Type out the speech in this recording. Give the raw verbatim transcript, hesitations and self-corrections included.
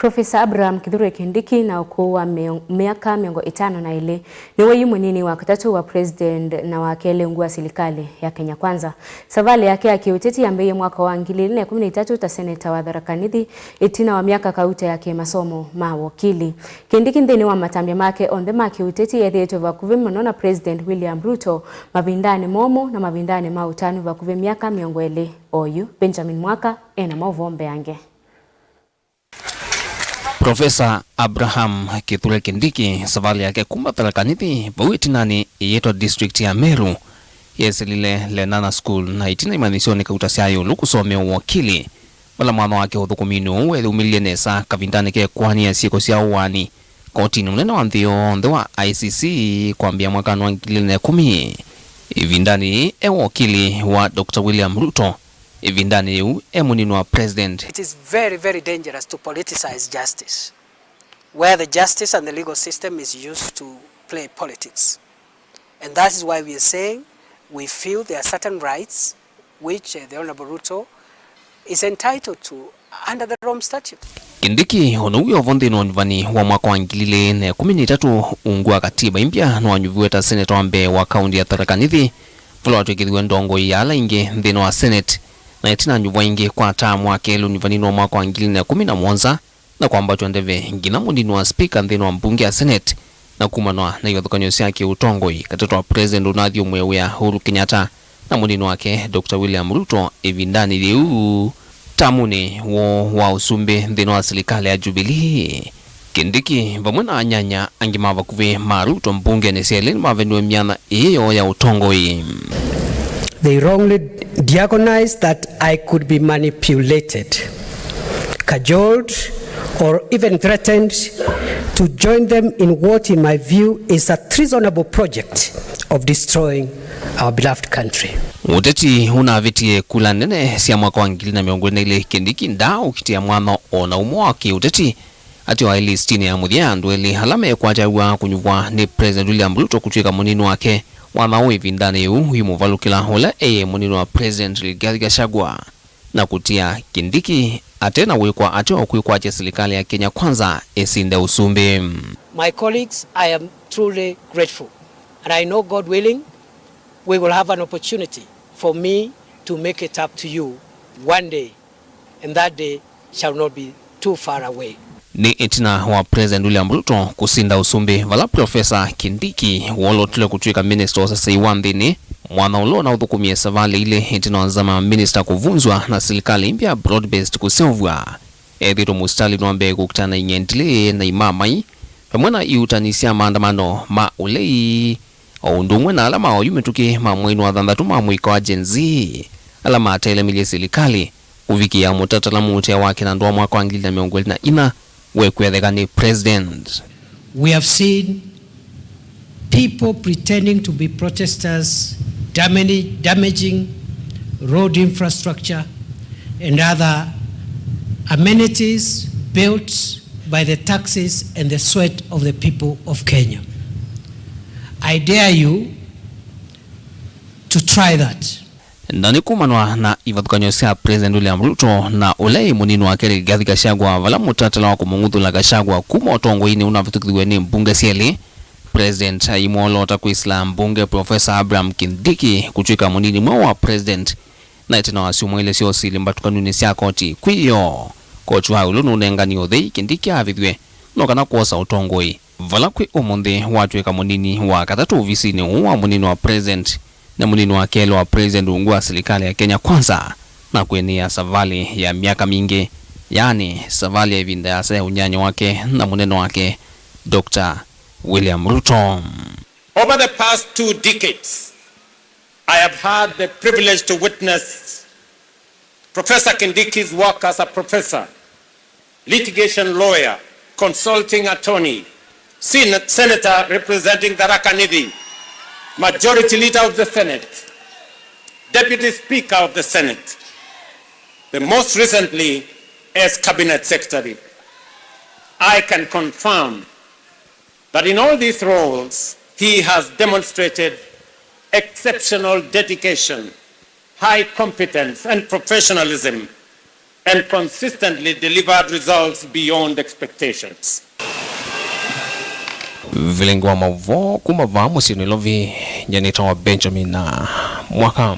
Profesa Abraham Kithure Kindiki na ũkũũ wa mĩo-, mĩaka mĩongo ĩtano na ĩlĩ, nĩwe yu mũnini wa katatũ wa President na wa kelĩ ungu wa silikalĩ ya Kenya Kwanza. Savalĩ yake ya kĩũteti yambĩĩie mwaka wa ngili ilĩ na ĩkũmi na itatũ ta seneta wa Tharaka Nithi, ĩtina wa myaka kauta ya kĩmasomo ma wokili. Kindiki nthĩnĩ wa matambya make onthe ma kĩũteti ethĩĩtwe vakuvĩ mũno na President William Ruto mavindanĩ momũ na mavindanĩ ma ũtanu vakuvĩ myaka mĩongo ĩlĩ. Oyu Benjamin Mwaka ena maũvoo mbeange. Profesa Abraham Kithure Kindiki, savalĩ yake kuma Tharaka Nithi vau ĩtinanĩ ĩyĩtwa district ya Meru, yesilile Lenana School, na ĩtina imanyĩsyonĩ kauta sya ĩũlũ kũsomea ũwokili, vala mwanya wake ũthũkũminĩ ũũ weyumĩlilye nesa kavindanĩ ke kũanĩa syĩko sya ũaani kotinĩ mũnene wa nthĩ yonthe wa I C C kwambĩĩa mwakanĩ wa ngili ilĩ na ĩkũmi. Ĩvindanĩ yĩĩ e wokili wa Doctor William Ruto. Ĩvindanĩ yĩu e mũnini wa president. It is very, very dangerous to politicize justice, where the justice and the legal system is used to play politics. And that is why we are saying we feel there are certain rights which, uh, the Honorable Ruto is entitled to under the Rome Statute. Kindiki, o na ũu wĩ o vo nthĩnĩ wa ũnyuvani wa mwaka wa ngili ilĩ na ĩkũmi na itatũ ungu wa katiba ĩmbya, nĩwanyuviwe ta seneta wa mbee wa kaunti ya Tharaka Nithi, vala watw'ĩkĩthiwe ndongoi ya ala aingĩ nthĩnĩ wa Senate, na ĩtina nyuvwa ĩngĩ kwa taamu wa kelĩ ũnyuvaninĩ wa mwaka wa ngili ilĩ na ĩkũmi na mũonza, na kwambatw'a ndeve nginya mũnini wa spika nthĩnĩ wa mbunge ya Senate, na kumanwa na ivathũkany'o sya kĩũtongoi katĩ wa president ũnathi ũmwe wĩa Uhuru Kenyatta na mũnini wake Doctor William Ruto ĩvindanĩ yĩu, tamũnĩ woo wa ũsumbĩ nthĩnĩ wa silikalĩ ya Jubilee. Kindiki vamwe na anyanya angĩ ma vakuvĩ ma Ruto mbungenĩ sya elĩ nĩmaveniwe myanya ĩĩ yoo ya ũtongoi. They wrongly diagnosed that I could be manipulated, cajoled, or even threatened to join them in what, in my view, is a treasonable project of destroying our beloved country. Ũteti ũnavĩtie kula nene sya mwaka wa ngili na mĩongo ĩlĩ na ilĩ, Kindiki ndaaũkitĩa mwanya o na ũmwe wa kĩũteti. Atĩ o aĩ listinĩ ya mũthya ya andũ elĩ ala mekwataw'a kũnyuvwa nĩ President William Ruto kũtw'ĩka mũnini wake, mwanya ũũ ĩvindanĩ yĩu wĩmũvalũkĩla ũla eĩ mũnini wa President Rigathi Gachagua, na kũtia Kindiki ate na wĩkwa ate o kwĩkwatya silikalĩ ya Kenya Kwanza ĩsinde ũsumbĩ. My colleagues, I am truly grateful, and I know, God willing, we will have an opportunity for me to make it up to you one day, and that day shall not be too far away. Nĩ ĩtina wa President William Ruto kũsinda ũsumbĩ vala Profesa Kindiki wolotile kũtw'ĩka minista wa ũsesei wa nthĩnĩ, mwanya ũla ũnaũthũkũmie savalĩ ilĩ ĩtina wa nzama ya minista kũvunzwa na silikalĩ ĩmbya broad-based kũseũvw'a. Ethĩtwe mũsitalĩnĩ wa mbee kũkitana na ing'endilĩ na imamai, vamwe na iutani sya maandamano ma ũlei, o ũndũ ũmwe na ala ma oyu mĩtũkĩ ma mweinĩ wa thanthatũ ma mũika wa Gen Z, ala matelemelye silikalĩ kũvikĩa mũtatala mũtee wa kĩnandũ wa mwaka wa ngili na mĩongo ĩlĩ na inya wekwetheka nĩ president. We have seen people pretending to be protesters, damani-, damaging road infrastructure and other amenities built by the taxes and the sweat of the people of Kenya. I dare you to try that. Na nĩ kumanwa na ivathũkany'o sya President William Ruto na ũla ĩ mũnini wake Rigathi Gachagua, vala mũtatala wa kũmũng'uthũla Gachagua kuma ũtongoinĩ ũnavĩtũkĩthiw'e nĩ mbunge syelĩ, President aimwolota kwĩsĩla mbunge Professor Abraham Kindiki kũtw'ĩka mũnini mweũ wa President. Na ĩtina wa syumwa ilĩ sya ũsili mbatũkanunĩ sya koti kwĩoo, koti wa ĩũlũ nũnenganie ũthei Kindiki avĩthw'e no kana kwosa ũtongoi, vala kwĩ ũmũnthĩ watw'ĩka mũnini wa katatũ ovisinĩ ũũ wa mũnini wa President na mũnini wa kelĩ wa President ungu wa silikalĩ ya Kenya Kwanza, na kwĩnĩĩa savalĩ ya myaka mingĩ, yaani savalĩ ya ĩvinda yasa ya ũnyanya wake na mũnene wake, Doctor William Ruto. Over the past two decades, I have had the privilege to witness Professor Kindiki's work as a professor, litigation lawyer, consulting attorney, sen-, senator representing Tharaka Nithi, majority leader of the Senate, deputy speaker of the Senate, the most recently as cabinet secretary. I can confirm that in all these roles, he has demonstrated exceptional dedication, high competence, and professionalism and consistently delivered results beyond expectations. Vilingi wa maũvoo kuma vaa mũsyĩ Nairobi, nyanĩtawa Benjamin Mwaka.